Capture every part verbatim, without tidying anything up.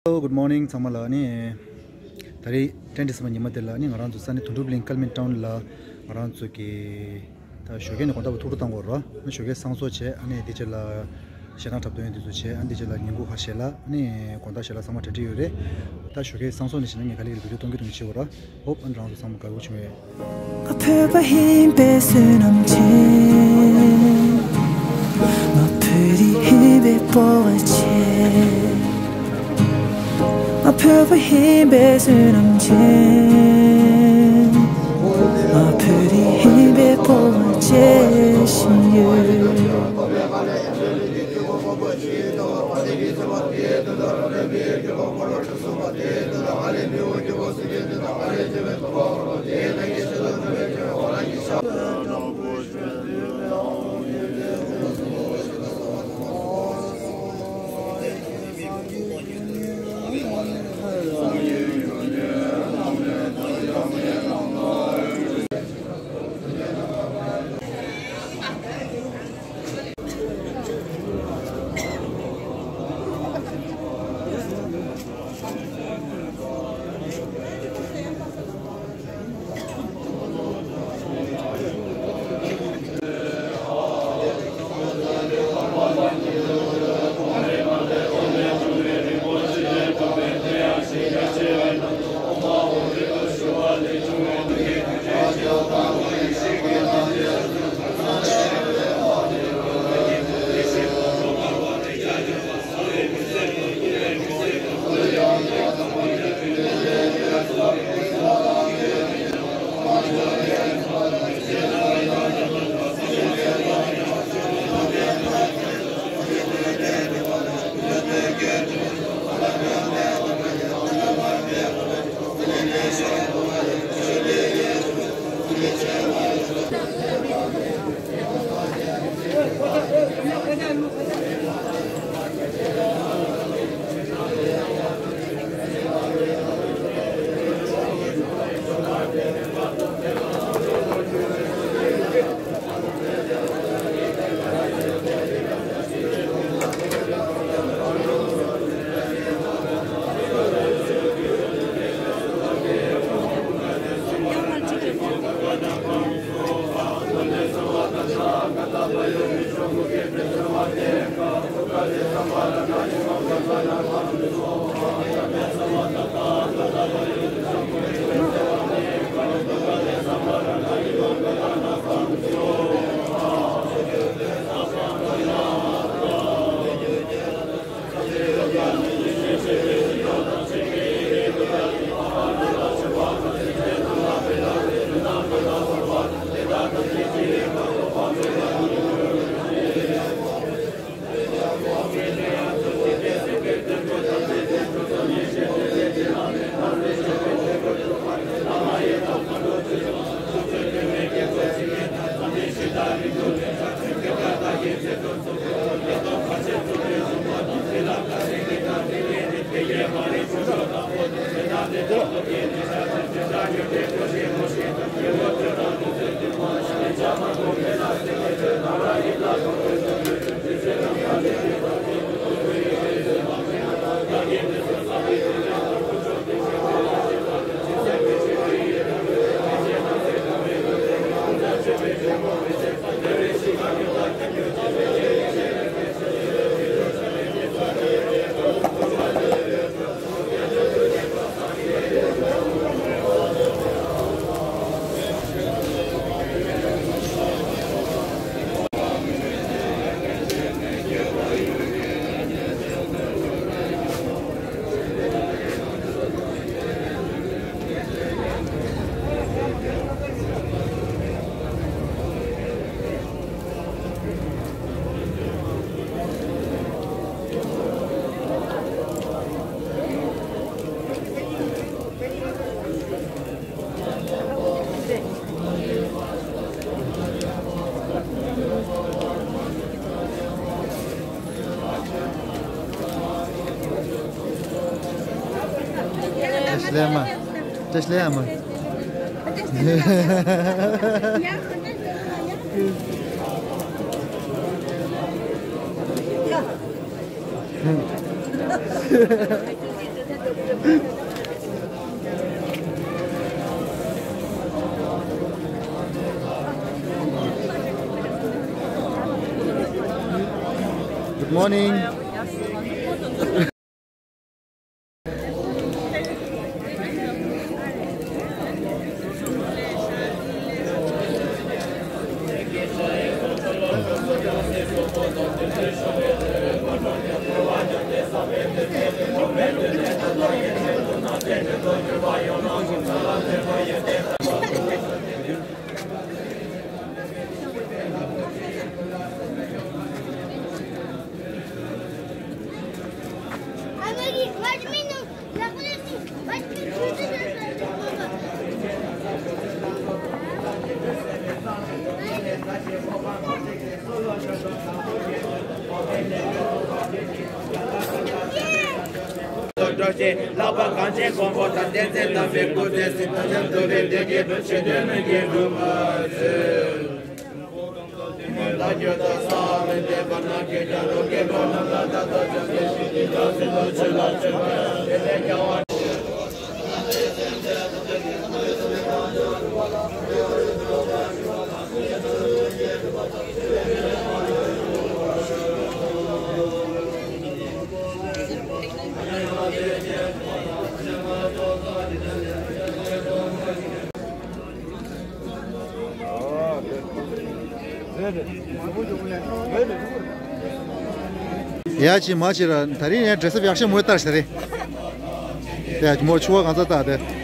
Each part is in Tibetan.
Hello, good morning ཚང་མ་ལ། ཨ་ནི་ད་རེས་ཏེན་ཌི་སེམ་བར་ཉི་མ་དེ་ལ་ཨ་ནི་ང་རང་ཚོ་ས་གནས་དོན་གྲུབ་གླིང་ཀལ་མིན་ཊའུན་ལ་ང་རང་ཚོ་གི་ད་ཞོགས་ཀས་ནས་དགོང་དག་བར་ཐུགས་སྤྲོ་བཏང་དགོས་རོ། ཨ་ནི་ཞོགས་ཀས་བསང་གསོལ་བྱས། ཨ་ནི་དེ་རྗེས་ལ་ཞལ་ཐང་གྲབས་སྟོན་དེ་ཚོ་བྱས། ཨ་ནི་དེ་རྗེས་ལ་ཉིན་གུང་ཧ་ཤེ་ལ་ཨ་ནི་དགོང་དག་ཞལ་ལག་ཚང་མ་གྲ་སྒྲིག་ཡོད་རེད། ད་ཞོགས་ཀས་བསང་གསོལ་ནས་བྱས་ན་ངས་ག་ལེ་ག་ལེ་བི་ཌིའོ་གཏོང་གི་འདུག་མི་ཤེས་གོ་རོ། ཧོབ། ཨ་ནི་རང་ཚོ་ཚང་མ་དགའ་པོ་བྱུང་བས། ང་བོད་པ་ཡིན་པའི་བསོད་ནམས་ཆེ། ང་བོད་རིགས་ཡིན་པའི་སྤོབས་པ་ཆེ། ང་བོད་པ་ཡིན་པའི་བསོད་ནམས་ཆེ། ང་བོད་རིགས་ཡིན་པའི་སྤོབས་པ་བྱེད་བཞིན་ཡོད། བཀྲ་ཤིས་བདེ་ལེགས་ཨ་མ། བཀྲ་ཤིས་བདེ་ལེགས་ཨ་མ། Good morning. སྒྲོག་ཅིང་ལྷག་པ་གངས་ཅན་ཀོང་པོ་དང་། བསྟན་འཛིན་དམ་པའི་སྐུ་ཚེ་བརྟན། དམ་ལྡན་འདུལ་བའི་བདེ་སྐྱིད་འབྱུང་ཕྱིར། འབྲལ་མེད་ཀྱི་སྒྲུབ་པ་མཛོད། ལ་སྐྱོ་དང་ས་ལ་འདས་པ་ན། སྐྱེ་རྒ་ན་འཆིའི་རྣམ་སྣང་མཐའ་དག་སྦྱངས་ཏེ། ཞི་བདེའི་སྒྲ་ཟེར་དུ་ཆོས་ལ་སྤྱོད་པ། དེ་ལས་ཀྱང་བ། ཡ་ཅི་མ་ཅི་ར། ད་རིང་ཡང་འདྲེ་སབ་ཡག་ཤོས་མོ་ལྟར་ཤ་རེད། ཡ་མོ་ཆུ་བ་གང་ཚ་ལྟ་དེ།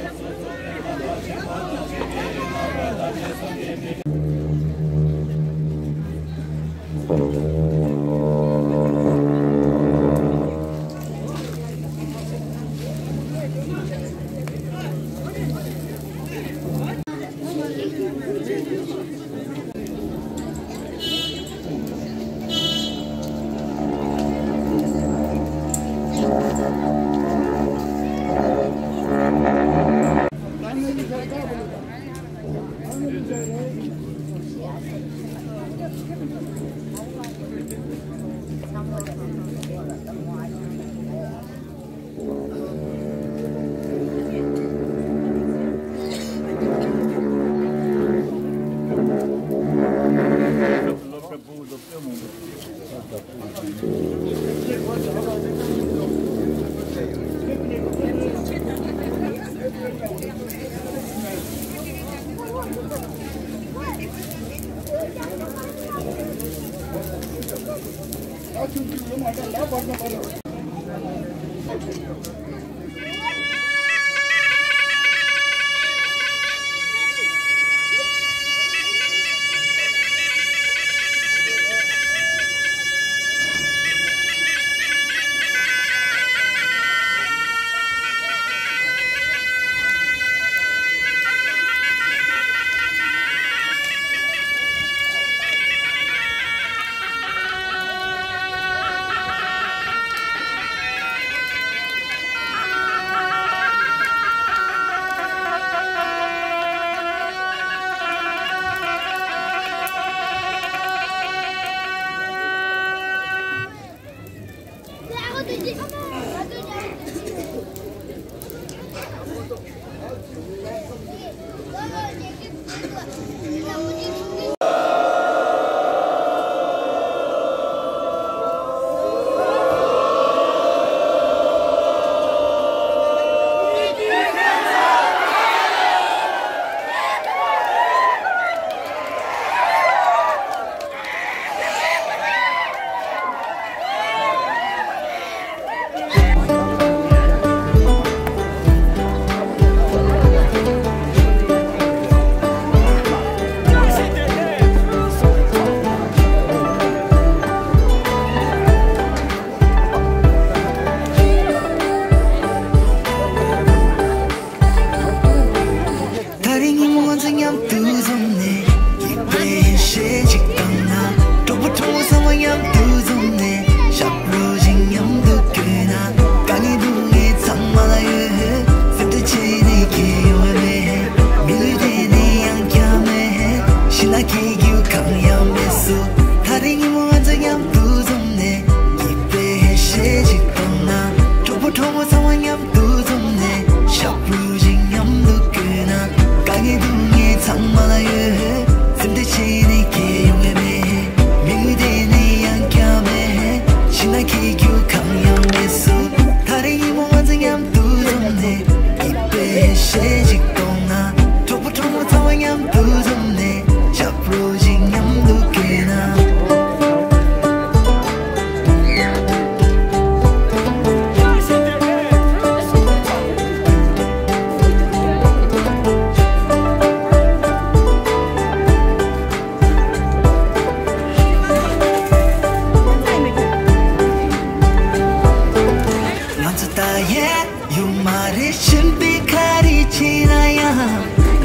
ཡོད་མ་རེད་གཤིན་པོའི་ཁ་རི་ཆེ་ན་ཡང་།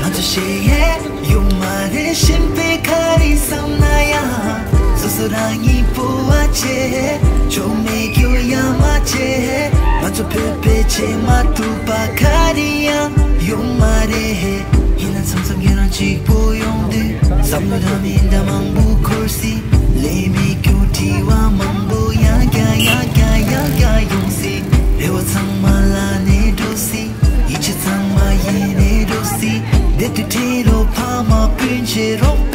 ང་ཚོ་ཤེས་ཡས་ཡོད་མ་རེད་གཤིན་པོའི་ཁ་རི་བསམ་ན་ཡང་། སོ་སོ་རང་ཉིད་སྤོབས་པ་ཆེ། ཆོ་མེད་རྒྱུ་ཡ་མ་ཆེ། ང་ཚོ་བོད་པའི་ཆེས་མ་ཐུབ་པ་ག་རེ་ཡང་ཡོད་མ་རེད། ཡིན་ན་མཚམས་མཚམས་ཁྱེད་རང་གཅིག་པོ་ཡོང་དུས། བསམ་བློ་འདྲ་མི་འདྲ་མང་པོ་འཁོར་སྲིད། ལས་མེད་རྒྱུ་དྲི་བ་མང་པོ་ཡང་བསྐྱར་ཡང་བསྐྱར་ཡང་བསྐྱར་ཡོང་སྲིད། རེ་བ་ཚང་མ་ལ་ནས་འགྲོ་སྲིད། ཡིད་ཆེས་ཚང་མ་ཡེ་ནས་འགྲོ་སྲིད། བདེ་དུ་ཁྲིད་རོགས་ཕ་མ་སྤུན་མཆེད་རོགས།